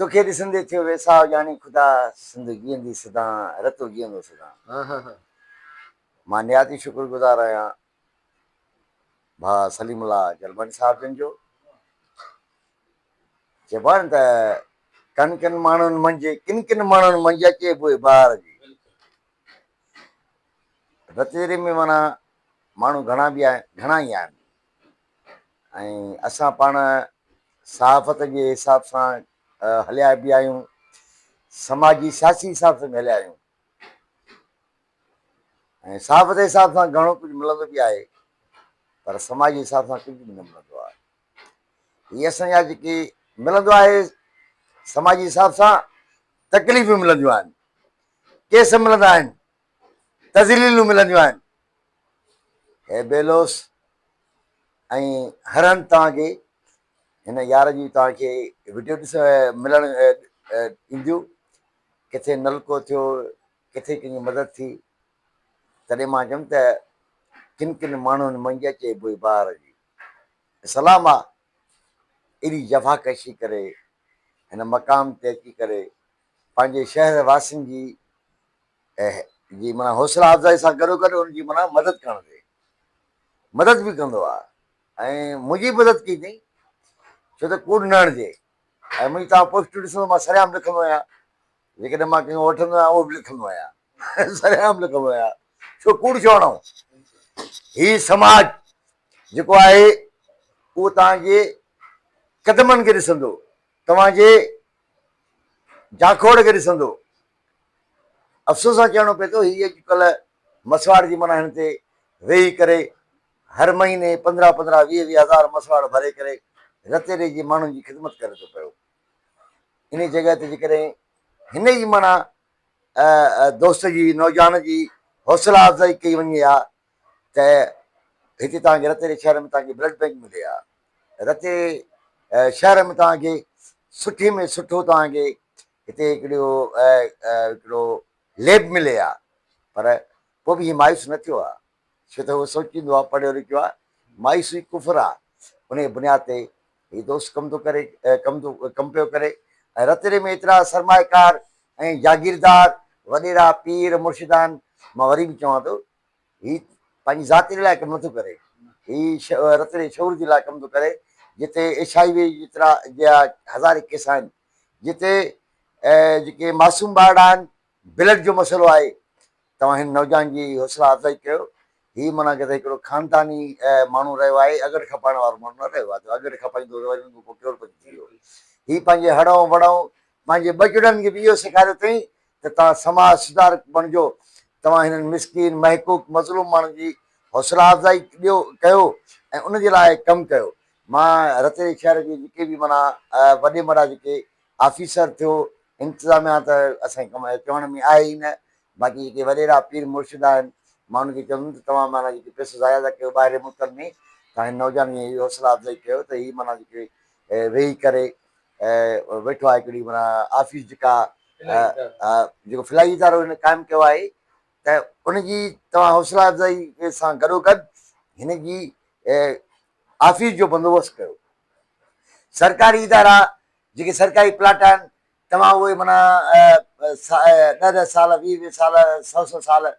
توکي ڏسندي ٿيو ويساهه ڄاڻي خدا سنڌ جيئندي سدان رتو جيئندو سدان. مان نهايت ئي شڪر گذار آهيان ڀاء سليم الله جلباڻي صاحب جن جو. چئبو آهي نه ته ڪن ڪن ماڻهن منجهه ڪن ڪن ماڻهن منجهه اچي بوء بهار جي. رتيري ۾ معنيٰ ماڻهو گهڻا به آهن گهڻا ئي آهن ۽ اسان پاڻ صحافت جي حساب سان هليا به آهيون سماجي سياسي حساب سان به هليا آهيون ۽ صحافت جي حساب سان گهڻو ڪجهه ملندو به آهي پر سماجي حساب سان ڪجهه به نه ملندو آهي. هي اسان جا جيڪي ملندو آهي سماجي حساب سان تڪليفون ملنديون آهن، ڪيس ملندا آهن، تذليلون ملنديون آهن. هي بيلوس ۽ هر هنڌ توهان کي هن يار جي توهان کي وڊيو ڏس ملڻ اينديون ڪٿي نلڪو ٿيو ڪٿي ڪنهن جي مدد ٿي تڏهن مان چيم ته ڪن ڪن ماڻهن منجهه اچي بوء بهار جي. سلام آ ايڏي جفاڪشي ڪري هن مقام تي اچي ڪري پنهنجي شهر واسين جي جي معنيٰ حوصلا افزائي سان گڏو گڏ ان جي معنيٰ مدد ڪرڻ تي مدد به ڪندو آ ۽ منهنجي مدد ڪئي اٿئي ڇو ته ڪوڙ نه هڻجي ۽ منهنجي توهان پوسٽون ڏسندو مان سرعام لکندو آهيان جيڪڏهن مان ڪنهن کان وٺندو آهيان اهو به لکندو آهيان سرعام لکندو آهيان ڇو ڪوڙ ڇو هڻون هي سماج جيڪو آهي اهو توهان جي قدمن کي ڏسندو توهان جي جاکوڙ کي ڏسندو افسوس سان چوڻو پئي ٿو هي اڄڪلهه مسواڙ جي معنيٰ هن تي ويهي ڪري هر مهيني پندرهن پندرهن ويهه ويهه هزار مسواڙ ڀري ڪري رتيري جي ماڻهن جي خدمت ڪري ٿو پيو انهي جڳهه تي جيڪڏهن هن ئي معنيٰ دوست جي نوجوان جي حوصلا افزائي ڪئي وڃي ها ته هتي توهان کي رتيري شهر ۾ توهان کي بلڊ بئنڪ ملي ها رتيري شهر ۾ توهان کي سٺي ۾ سٺو توهان کي هتي هڪڙو هڪڙو ليب ملي ها پر پوء به هي مايوس نه ٿيو ها ڇو ته هو سوچيندو آهي پڙهيو لکيو آهي مايوسي ڪفر آهي انهي بنياد تي هي دوست ڪم ٿو ڪري ڪم ٿو ڪم پيو ڪري ۽ رتڙي ۾ ايترا سرمائيڪار ۽ جاگيردار وڏيرا پير مرشدان مان وري به چوان ٿو هي پنهنجي ذات جي لاء ڪم نٿو ڪري هي رتڙي شعور جي لاء ڪم ٿو ڪري جتي ايڇ I V جيترا جا هزارين ڪيس آهن جتي جيڪي معصوم ٻارڙا آهن بلڊ جو مسئلو آهي توهان هن نوجوان جي حوصلا افزائي ڪيو. هي معنيٰ ڪي ته هڪڙو خانداني ماڻهو رهيو آهي، اڳڙ کپائڻ وارو ماڻهو نه رهيو آهي ته اڳڙ کپائيندو هو ته وري ان کان پوء ڪروڙپتي ٿي ويو. هي پنهنجي هڙئون وڙئون پنهنجي ٻچڙن کي به اهو سيکاريو اٿئي ته توهان سماج سڌارڪ بڻجو، توهان هنن مسڪين، محقوق، مظلوم ماڻهن جي حوصلا افزائي ڏيو ڪيو ۽ ان جي لاء ڪم ڪيو. مان رتيري شهر جي جيڪي به معنيٰ وڏي مڏا جيڪي آفيسر ٿيو، انتظاميا ته اسان جي ڪم چوڻ ۾ آهي ئي نه، باقي جيڪي وڏيرا پير مرشد آهن، مان انهن کي چوندم ته توهان معنيٰ جيڪي پئسو ضايع ٿا ڪيو ٻاهرين ملڪن ۾ توهان هن نوجوان جي حوصلا افزائي ڪيو ته هي معنيٰ جيڪي ويهي ڪري ويٺو آهي هڪڙي معنيٰ آفيس جيڪا جيڪو فلاحي ادارو هن قائم ڪيو آهي ته ان جي توهان حوصلا افزائي سان گڏوگڏ هن جي آفيس جو بندوبست ڪيو. سرڪاري ادارا جيڪي سرڪاري پلاٽ آهن توهان اهي معنيٰ ڏهه ڏهه سال ويهه ويهه سال سو سو سال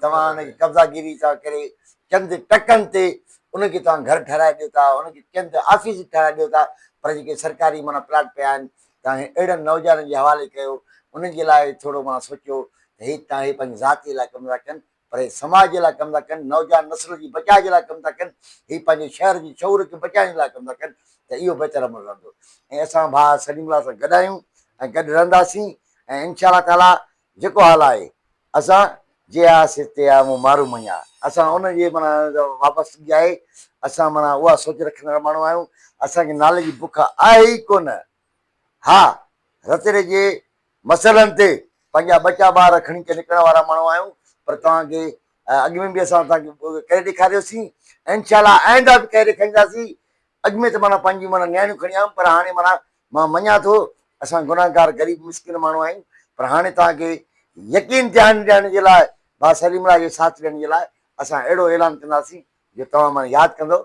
توهان ان کي قبضا گيري ٿا ڪري چند ٽڪن تي ان کي توهان گهر ٺهرائي ڏيو ٿا ان کي چند آفيس ٺهرائي ڏيو ٿا پر جيڪي سرڪاري معنيٰ پلاٽ پيا آهن توهان اهڙن نوجوانن جي حوالي ڪيو انهن جي لاء ٿورو معنيٰ سوچيو ته هي توهان هي پنهنجي ذات جي لاء ڪم ٿا ڪن پر هي سماج جي لاء ڪم ٿا ڪن، نوجوان نسل جي بچاء جي لاء ڪم ٿا ڪن، هي پنهنجي شهر جي شعور کي بچائڻ جي لاء ڪم ٿا ڪن ته اهو بهتر عمل رهندو ۽ اسان ڀاء سليم الله سان گڏ آهيون ۽ گڏ رهنداسين ۽ انشاء الله تعاليٰ جيڪو حال آهي اسان جي آ سي تي آ مون مارو مڃا اسان ان جي معنيٰ وابستگي آهي اسان معنيٰ اها سوچ رکندڙ ماڻهو آهيون اسان کي نالي جي بک آهي ئي ڪونه ها رتڙي جي مسئلن تي پنهنجا ٻچا ٻار کڻي ڪري نڪرڻ وارا ماڻهو آهيون پر توهان کي اڳ ۾ به اسان توهان کي ڪري ڏيکاريوسين ۽ انشاء الله آئنده به ڪري ڏيکارينداسين. اڳ ۾ ته معنيٰ پنهنجون معنيٰ نياڻيون کڻي آيم پر هاڻي معنيٰ مان مڃان ٿو اسان گنهگار غريب مسڪين ماڻهو آهيون پر هاڻي توهان کي يقين دهاني ڏيارڻ جي لاء ڀاء سليم الله جو ساٿ ڏيڻ جي لاء اسان اهڙو اعلان ڪنداسين جو توهان معنيٰ ياد ڪندو.